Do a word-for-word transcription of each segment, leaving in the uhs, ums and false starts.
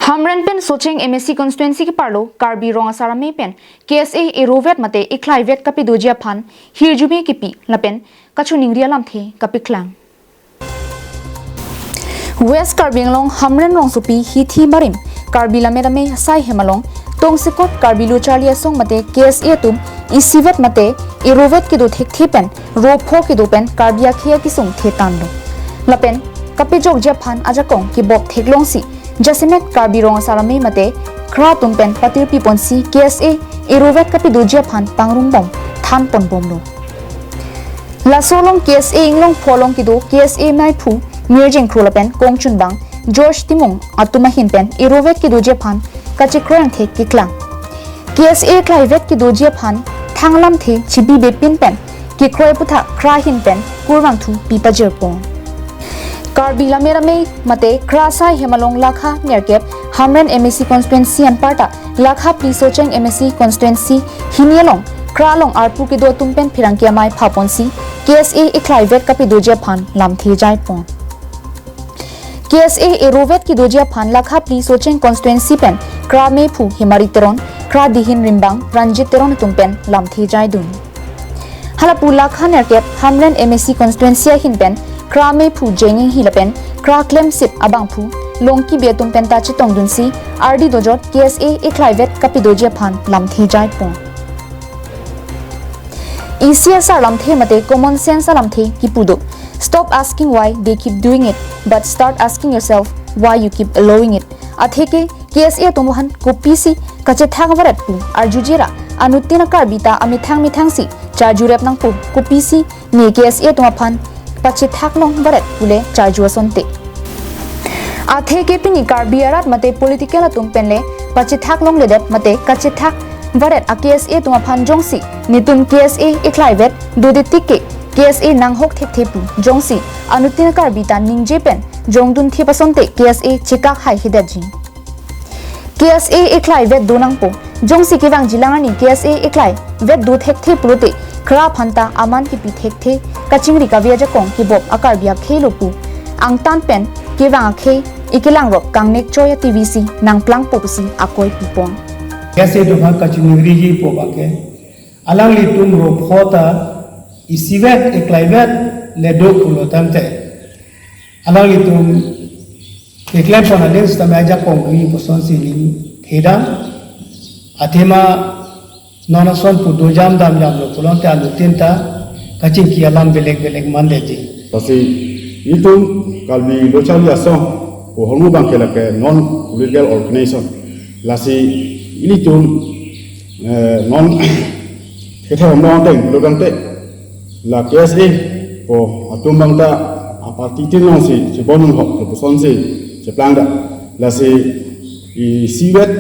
Hamren pen Socheng M A C constituency keparlo Karbi Rong Asar Amei pen K S A erovet mate eklaivet kapedoji aphan hirjume kipi lapen kachiningri alamthe kapeklang. West Karbi Anglong Hamren rongsopi hithi marim Karbi Lammet Amei asai hem along tongsekot Karbi Lo Charli Asong mate K S A atum isivet mate erovet kedo thekthe pen ro pho kedo pen Karbi akhei akesung thetanglo. Lapen kapejokji aphan ajakong kebop theklongsi jasemet Karbi Rong Asar Amei mate khra atum pen patirpi ponsi K S A erovet kapedoji aphan pangrumbom thanponbomlo. Laso along K S A inglong pho along kedo K S A meiphu Mirjeng Kro lapen kongchunbang George Timung atum ahin pen erovet kedoji aphan kachekroiangthek keklang. K S A eklaivet kedoji aphan thang alamthe chibibepin pen kekroi aputhak khra ahin pen kurvangthu pipajirpon. Karbi Lammet Amei mate khra asai hem along lakha nerkep Hamren M A C constituency anparta lakha phli Socheng M A C constituency hini along khra along arpu kedo atum pen pherangke amei phaponsi K S A eklaivet kapedoji aphan lamthe jaipon. K S A erovet kedoji aphan lakha phli Socheng constituency pen khra meiphu Himari Teron, khra dihin rimbang Ranjit Teron atum pen lamthe jaidun. Halapu lakha nerkep Hamren M A C constituency ahin pen khra meiphu Jeng Inghi lapen khra klemsip abangphu Longki Bey atum penta chetongdunsi ardi dojot K S A eklaivet kapedoji aphan lamthe jaipon. Isi asar lamthe mate common sense alamthe kipu do. Stop asking why they keep doing it, but start asking yourself why you keep allowing it. Atheke K S A atum aphan kopisi kachethak varet pu arjujera anuttin a-Karbi ta amethang methangsi charjurep nangpo, kopisi ne K S A atum aphan pachethak long varet pule charju asonte. Atheke pini Karbi arat mate political atum penle pachethak longledet mate kachethak varet a K S A atum aphan jongsi netum K S A eklaivet dode tik ke K S A nanghok thekthe pu jongsi anuttin a-Karbi ta ningje pen jongdun thip asonte K S A chekak haihedetji. K S A eklaivet do nangpo. Jongsi kevangjilang arni K S A eklaivet do thekthe pulote khra aphanta aman kipi thekthe, kachingri kave ajakong kebop a-Karbi akhei lo pu angtan pen kevang akhei ekelangrop kangnek choi a-T V si nangplangpo pusi akoi pipon. K S A atum aphan kachiningrijipo ba ke. Alanglitum ro pho ta isivet eklaivet le do pulo tangte alanglitum keklempon aling sitame ajakong kri pusonsi ning thedam. Athema non ason pu dojam damjamlo pulote anuttin ta kachingki alam belek belek mandetji. Lasi itum Karbi Lo Charli Asong pu ahormu abang ke lake non political organization. Lasi ilitum, eh, non kethe hormu ateng lo tangte la K S A pu atum abang ta a-party tin alongsi chebonun hok pusonsi cheplangda. Lasi isivet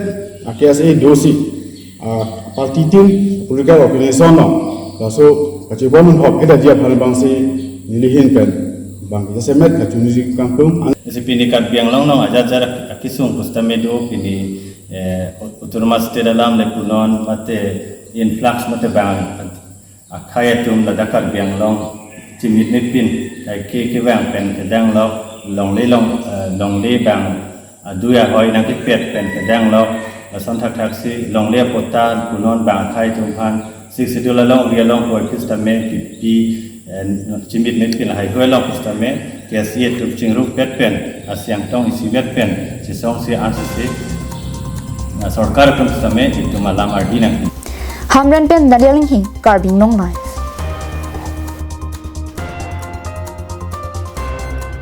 a-K S A dosi a-party tin political organization along laso kachebonun hok hedetji aphan abangsi nelihin pen bang jasemet kachiningri kangtung. Lasi pini Karbi Anglong along ajat ajat akesung pusitame do pini, eh, autonomous state alam le punon mate influx mate bang akhei atum ladak Karbi Anglong chimit mepin, kaike kevang pen kedang lo, longle long, eh, longle bang adui ahoi nangkepet pen kedang lo, lason thakthak si longle apota punon bang akhei atum aphan Sixth Schedule along ri along koi pusitame kipi, eh, chimit mepin lahai hoi along pusitame K S A atum chingrupet pen asiang tong isivet pen chesongsi ansisi, eh, sorkar atum pusitame itum alam ardi nang. Hamren pen Daniel Inghing, Karbi Anglong Live.